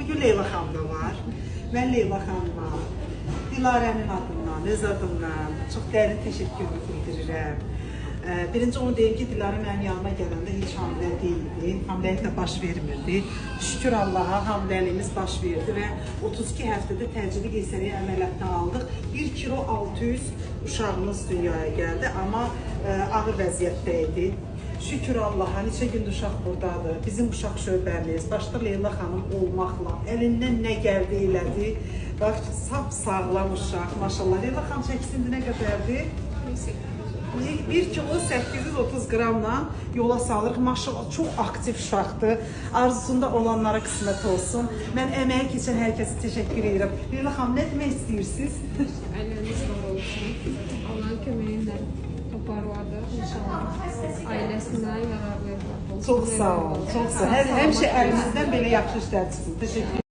Çünki Leyla xanım da var. Mən Leyla xanıma, Dilarənin adından, öz adımdan çox dərin təşəkkürümü bildirirəm. Birinci onu deyim ki, Dilarə mənim yanıma gələndə heç hamilə deyildi. Hamiləlik də baş vermirdi. Şükür Allaha, hamiləliyimiz baş verdi və 32 həftədə təcili qeysəriyyə əməliyyatına aldıq. 1 kilo 600 uşağımız dünyaya gəldi, amma ağır vəziyyətdə idi. Şükür Allaha, neçə gündür uşaq buradadır. Bizim uşaq şöbəmiz, başda Leyla xanım olmaqla əlindən nə gəldi elədi. Bax, sap sağlam uşaq, maşallah. Leyla xanım çəkisi indi nə qədərdir? 1 kilo 830 qramla yola salırıq. Maşallah, çox aktiv uşaqdır. Arzusunda olanlara qismət olsun. Mən əməyi keçən hər kəsə təşəkkür edirəm. Leyla xanım, nə demək istəyirsiniz? Əlləriniz var olsun. Allahın köməyi ilə toparladıq. İnşallah ailəsinə yararlı evlad olsun. Çox sağ olun, çox sağ olun. Həmişə əlinizdən belə yaxşı işlər çıxsın. Təşəkkür.